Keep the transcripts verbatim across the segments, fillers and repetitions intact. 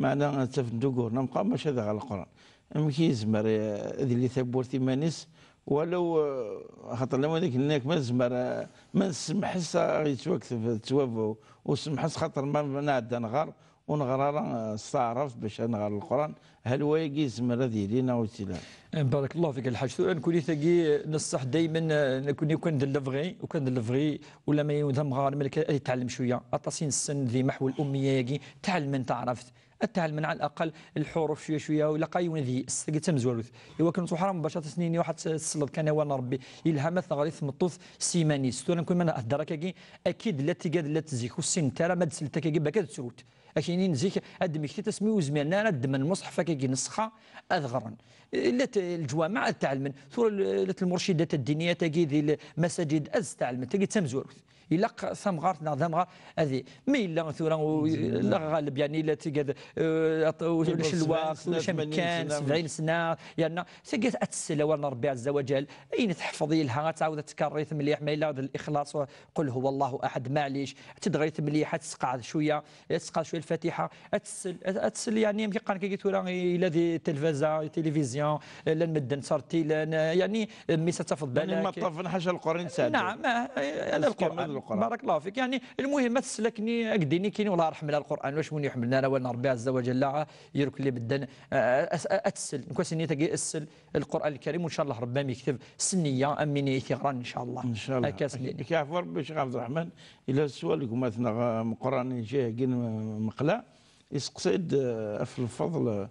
Meɛna ad tafent ugur n amqam maca d ɣer Leqran. Amek i yezmer, eh, ad yili tawwurt iman-is, walaw, eh, axaṭer lawan akken nniɣ ma nezmer, eh, ma nsemḥes ad yettwakteb ttwabu, u semḥes xaṭer ma nɛedda nɣer, ur neɣra ara, eh, s taɛrabt bac ad nɣer Leqran, hal wayagi yezmer ad yili neɣ ur yettili ara? Eh, barakallahu fik a lḥaǧ. Tura nekni tagi, eh, neṣṣeḥ daymen, eh, nekni ukan d lebɣi, ukan d lebɣi, ulama yiwen d amɣar, malek ad yetɛellem cwiya. Aṭas i nessen di maḥwa l-ummiya-agi, tɛellmen taɛrabt. Ad tɛellmen ɛal aqal lḥuruf cwiya cwiya, u ilaq yiwen ad yes, tagi d tamezwarut. Iwakken ur truḥ ara mbacaṛa ad as-nini waḥed tesleḍ kan awal n Ṛebbi. Yelha ma teɣri tmeṭṭut s yiman-is. Tura nekni ma nhedder akkagi, akid llant tigad llant zik ur ssinent ara, ma d-slent akkagi, bak ad ttrunt. Akinin zik ad d-mmektint asmi ur zmiren ara ad ddmen lmuṣḥef akkagi n ṣṣeḥḥa ad ɣren. Llant leǧwameɛ ad tɛelmen. Tura llant lmurcidat ddiniyat-agi di lmasajid ad s-tɛelmen. Tagi d tamezwarut. Ilaq tamɣart neɣ d amɣar ad i-, ma yella tura u-, la ɣaleb, yani, la tigad, eh, at-, u-, ulac lweqt, ulac amkan, sebɛin sna, yerna tagi ad tessel awal n Ṛebbi ɛezza wa ǧal, ayen teḥfeḍ yelha, ad tɛawed ad tkerrit mliḥ, ma yella d lixlaṣ, qul huwa Allahu ahad, maɛlic, ad tt-id-ɣrit mliḥ, ad tesqeɛd cwiya, ad tesqeɛd cwiya lfatiḥa, ad tessel, ad, ad tessel, yani, amek i qqaren kagi tura, yella di telfaza, tilivizyon, llan medden ttreṭṭilen, yani, mmi-s ad tafeḍ. Yani, balak ma ṭṭafen ḥaca Leqran i tesɛeddaḍ. Naɛam, eh, eh, ala Leqran. Leqran. Barakallahu fik. Yani, lmuhim, ad tessel akken, ad k-d-ini kini, wellah ar ḥemmleɣ Leqran, wacku ur iḥemmel ara awal n Ṛebbi ɛezza wa ǧalla, yerkel i medden, eh, ad, ad tessel. Nekk ass-nni tagi, ssel Leqran Lkarim, u ncallah Ṛebbi am yekteb s nniya, am win i t-iɣran, ncallah. Ncallah. Akka as-nini. Ak-, ak-yeɛfu Ṛebbi, Ccix Ɛebderreḥman, ila sswal deg umat-nneɣ, eh, meqqran, iǧi-agi n, eh, meqla, iseqsa-d, eh, ɣef lfeḍl, eh,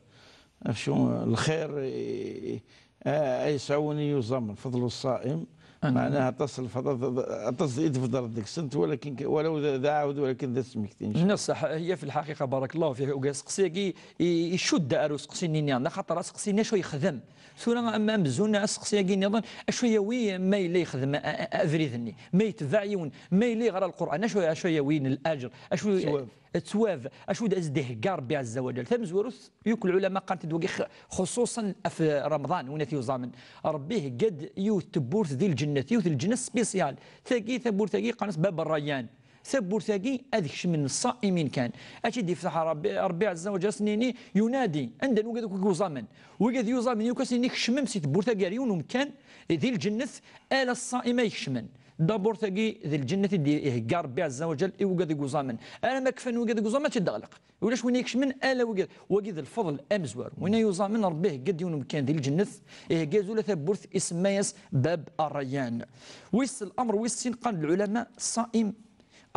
ɣef cu, eh, lxir, eh, eh, ay yesɛa win i yuẓamen, fadlu ṣṣaim, meɛna aṭas n lfeḍl, aṭas i d-tbedreḍ deg-sent, walakin, walaw d, d aɛawed, walakin d asmekti, ncallah. Neṣṣeḥ, hiya fi lḥaqiqa, barakallahu fik, uga aseqsi-agi i, icudd ar useqsi-nni nniḍen, axaṭer aseqsi-nni acu yexdem? Tura am-, amzun aseqsi-agi nniḍen, acu yawi ma yella yexdem a-, a-, abrid-nni, ma yetbeɛ yiwen, ma yella yeɣra Lqur'an, acu, acu yawi n laǧer, acu, ttwab, acu d as-d-ihegga Ṛebbi ɛezza wa ǧal? Tamezwarut, yakk lɛulama qqaren-t-id wagi x-, xuṣuṣan ɣef Remḍan, win ad t-yuẓamen. Ṛebbi ihegga-d yiwet tewwurt di lǧennet, yiwet n lǧennet spécial. Tagi, tawwurt-agi qqaren-as Bab Ṛayyan. Tawwurt-agi ad kecmen ṣṣaimin kan. Ad tt-id-yefteḥ Ṛebbi, Ṛebbi ɛezza wa ǧal, as-nini, yunadi, anda-n wigad akk i yuẓamen? Wigad yuẓamen, yakk as-nini, kecmem si tewwurt-agi ar yiwen umkan di lǧennet, ala ṣṣaim ay kecmen. Tawwurt-agi di lǧennet i d-ihegga Ṛebbi ɛezza wa ǧal i wigad i yuẓamen. Alamma kfan wigad i yuẓamen, ad tt-id-teɣleq. Ulac win i ikecmen ala wigad. Wagi d lfeḍl amezwaru. Win ay yuẓamen, Ṛebbi ihegga-d yiwen umkan di lǧennet, ihegga-as ula tawwurt, isemma-yas Bab Ṛayyan. Wis, l'amr wis sin, qqaren-d lɛulama, ṣṣaim,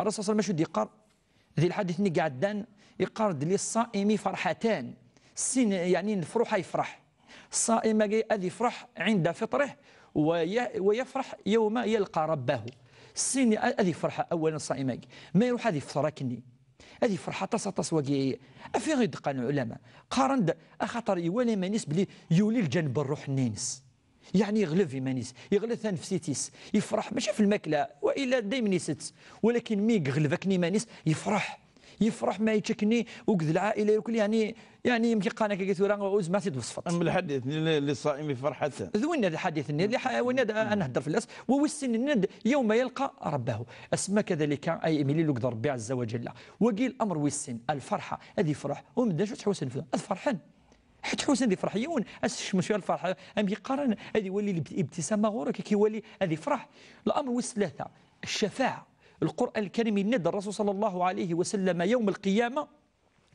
Ṛṛasul ṣalla Llahu ɛalayhi wa sallam acu d-yeqqar? Di lḥadit-nni i iɛeddan, iqqar-d: للصائم فرحتان. Sin, yeɛni, n lefruḥ ay yefreḥ. Ṣṣaim-agi ad yefreḥ عند فطره, wa ya-, wa yefreḥ يوم يلقى ربه. Sin a-, ad yefreḥ awal n ṣṣaim-agi. Ma iruḥ ad yefṭer akkenni. Ad yefreḥ aṭas, aṭas wagi. Af i d-qqaren lɛulama. Qqaren-d axaṭer iwala iman-is belli yuli lǧaneb ṛṛuḥ-nni-ines. Yeɛni yeɣleb iman-is, yeɣleb tanefsit-is, yefreḥ, mačči ɣef lmakla, wa illa daymen isett, walakin mi yeɣleb akken iman-is, yefreḥ. Yefreḥ ma yečča akkenni, akked lɛaila, yeɛni, yeɛni, amek i qqaren akka tura, ur zmireɣ ad t-id-weṣfeɣ. Am lḥadit-nni li, للصائم فرحتان. D winna d lḥadit-nni, li ḥa-, winna d, ad nhedder fell-as, wa wis sin-nni d يوم يلقى ربه. Asma kadalika, ay imlil akked Ṛebbi ɛezza wa ǧalla. Wagi l'amr wis sin, lferḥa, ad yefreḥ, u medden acu ttḥussun fell-as? Ad ferḥen. Ḥed ḥusn ad yefreḥ yiwen, ad s-tekcem cwiya lferḥ, amek i qqaren, ad iwali lib-, ibtisama ɣur-k, ad k-iwali, ad yefreḥ. L'amr wis tlata, ccafaɛa. Lqur'an Lkarim yenna-d Ṛṛasul ṣalla Llahu ɛalayhi wa sallam yawm lqiyama,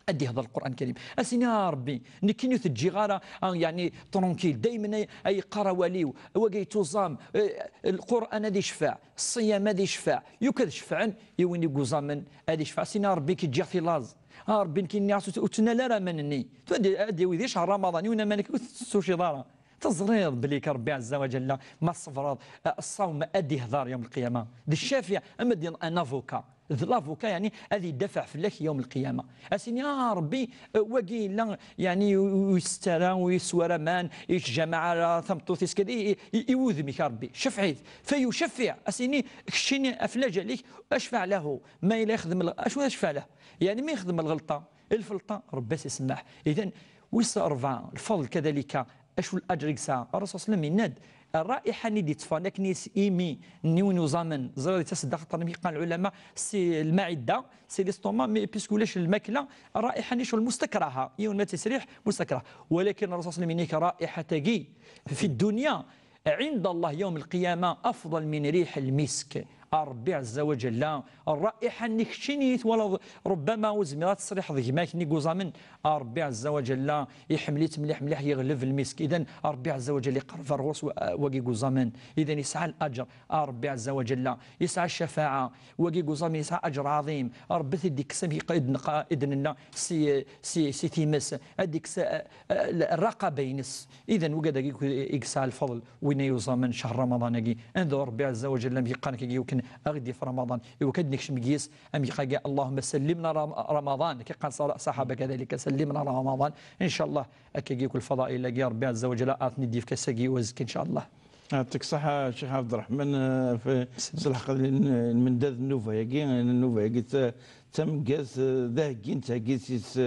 ad d-ihḍer Lqur'an Lkarim. Ad s-yini: "A Ṛebbi, nekkini ur t-ǧǧiɣ ara, ah, yeɛni, tranquille, daymen ay, ay yeqqar awal-iw, wagi yettuẓam, eh, Lqur'an ad icfaɛ, ṣṣiyam ad icfaɛ, yakk ad cefɛen i win i yuẓamen ad icfeɛ." Ad s-yini: "A Ṛebbi, nekk ǧǧiɣ-t i laẓ." A Ṛebbi, nekk nniɣ-as ur tt-, ur ttnal ara aman-nni. Tura ad, ad d-yawi di ccher Ramaḍan, yiwen aman-ik ur t-, tettuciḍ ara. Teẓriḍ belli k Ṛebbi ɛezza wa ǧalla, ma tṣebreḍ, eh, ṣṣawm ad d-ihḍer yawm lqiyama. D ccafiɛ, ama d un avocat. D l'avocat, yeɛni ad idafeɛ fell-ak yawm lqiyama. Ad s-yini: "A Ṛebbi, eh, wagi yella, yeɛni ur, ur isett ara, ur yeswi ara aman, ur yettjamaɛ ara tameṭṭut-is, kadi, i, i, i wudem-ik, a Ṛebbi. Cefɛ-it." Fa yucaffiɛ, ad s-yini: "Keččini ɣef lǧal-ik, اشفع له." Ma yella yexdem lɣ-, acu اشفع له? Yeɛni, mi yexdem lɣelṭa, lfelṭa, Ṛebbi ad s-isemmeḥ. Idan, wis ṛebɛa, lfeḍl kadalika, acu laǧer i yesɛa? Ṛṛasul ṣalla Llahu ɛalayhi wa sallam yenna-d, Rra'iḥa-nni d-yeṭṭfen akken-is imi n yiwen uẓamen, ẓriɣ di tasedda xaṭer mi yeqqan lɛulama, si lmaɛidda, si l'estomac, mais puisque ulac lmakla, rra'iḥa-nni ccɣel mustakraha, yiwen ma tt-yesriḥ mustakrah. Walakin Rasul sallam yenna-k rra'iḥa-tagi fi ddunya, ɛinda Allah yawm lqiyama afḍal min riḥ lmisk. A Ṛebbi ɛezza wa ǧalla, rra'iḥa-nni keččini i twalaḍ, rubbama ur zmireɣ ad tesriḥeḍ gma-k-nni n uẓamen, a Ṛebbi ɛezza wa ǧalla iḥemmel-itt mliḥ mliḥ, yeɣleb lmisk. Idan, a Ṛebbi ɛezza wa ǧalla iqerreb ar ɣur-s wa-, wagi n uẓamen. Idan, yesɛa laǧer, a Ṛebbi ɛezza wa ǧalla yesɛa ccafaɛa, wagi n uẓamen yesɛa aǧer ɛaḍim. Ṛebbi t-id-ikkes amek i d-neqqa-, i d-nenna si, si, si times, ad d-ikkes, eh, eh, rraqaba-ines. Idan, wigad-agi i yesɛa lfeḍl, winna yuẓamen ccher Ramaḍan-agi. Anda Ṛebbi ɛezza wa ǧalla amek yeqqar-ak-agi, iwakken a ɣ-id-yaf Ramaḍan, iwakken ad d-nekcem deg-s, amek yeqqar-agi, اللهم سلمنا رم-، رمضان, akka yeqqar ṣa-, ṣaḥaba kadalika, سلمنا رمضان. Incallah, akkagi akk lfaḍail-agi, Ṛebbi ɛezza wa ǧalla a ɣ-ten-id-yefk ass-agi u azekka, incallah. Yeɛṭik ṣṣeḥḥa, Ccix Ɛebderreḥman, eh, f-, s lḥeqq n, n lmendad n nnuba-agi, nnuba-agi d ta-, d tameggazt, eh, d aheggi nettheggi s-,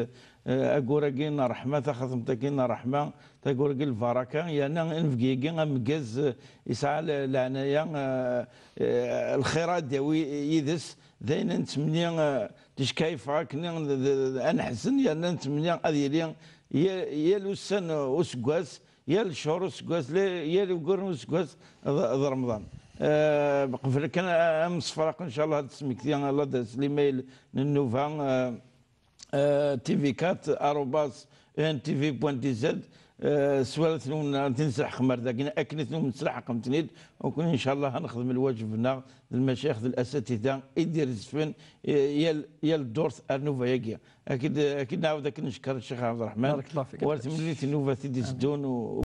eh, aggur-agi n ṛṛeḥma, taxatemt-agi n ṛṛeḥma, taggur-agi n lbaraka, yerna anebgi-agi ameggaz, eh, yesɛa le-, leɛnaya, eh, eh, lxir ad d-yawi yid-s, d ayen nettmenni, eh, ticka yeffeɣ akken d, d, d, ad neḥzen, yerna nettmenni ad yili yal, yal ussan n useggas, yal cchur useggas, la-, yal ugur n useggas d, d Remḍan. Eh, qbel kan a, a nemsefraq, incallah, ad d-smektiɣ ladres, l'email n nnuba, eh, eh, T V quatre arobase E N T V point D Z, eh, s wala tenwem ad ten-nesleḥqem ar dagi, akken i tenwem tesleḥqem-ten-id, ukun, incallah, ad nexdem lwajeb-nneɣ d lmacayix d lasatida i d-irezfen, eh, yal, yal ddurt ar nnuba-agi. Akid, akid nɛawed akken neckeṛ Ccix Ɛebderreḥman. Barakallahu fik. War temlilit n nnuba i d-iteddun u